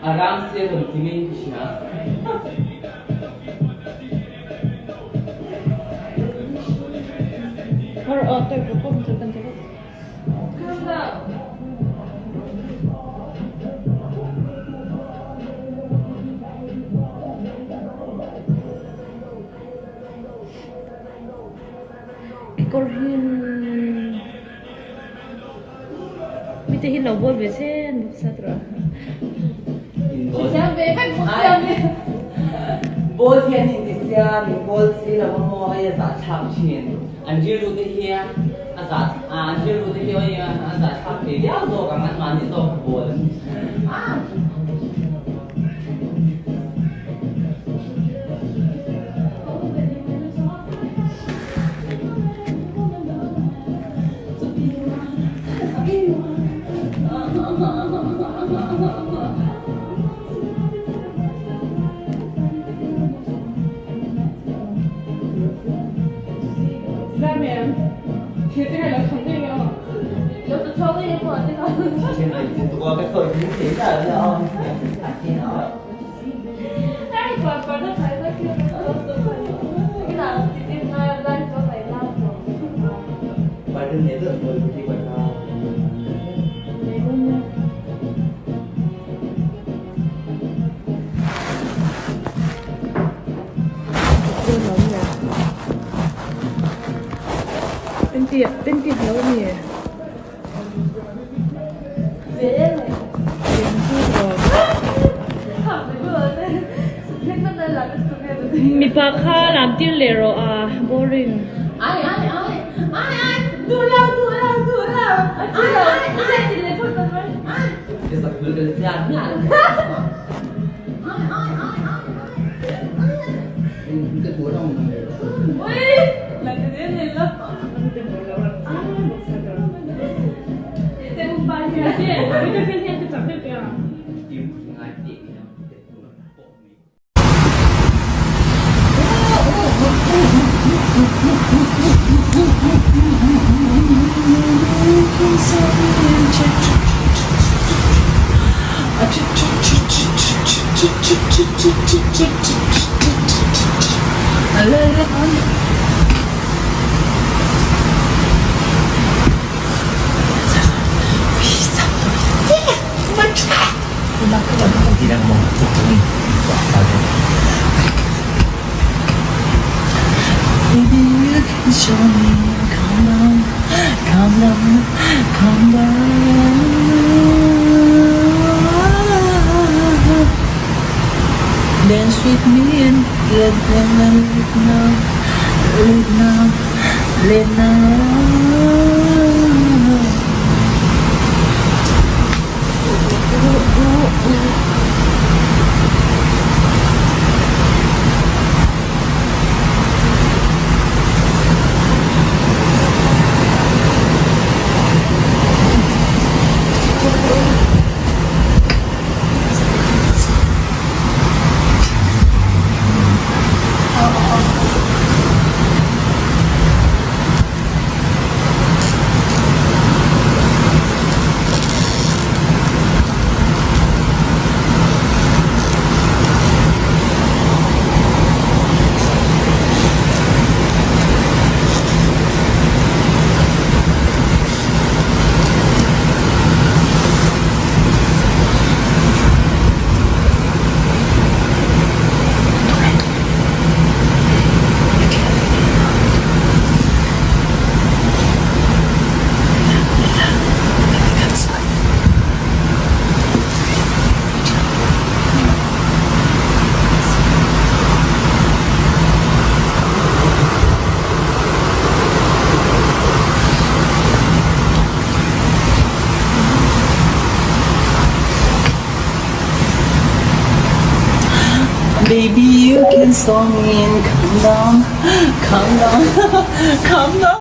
A rang se rawn ti ngei ka hria. Kekawr hi mite hi lo bawl ve se an bawk sa tur a. Bawl hian in ti sia min bawl si lo a maw hei a zah thlak thin an rilru te hi a zah an rilru te hi a zah thlak thei viau zawk ang an mahni zawk bawl an Mipa kha lam tir leh rawh a boring. Baby you can stop me and calm down, calm down, calm down.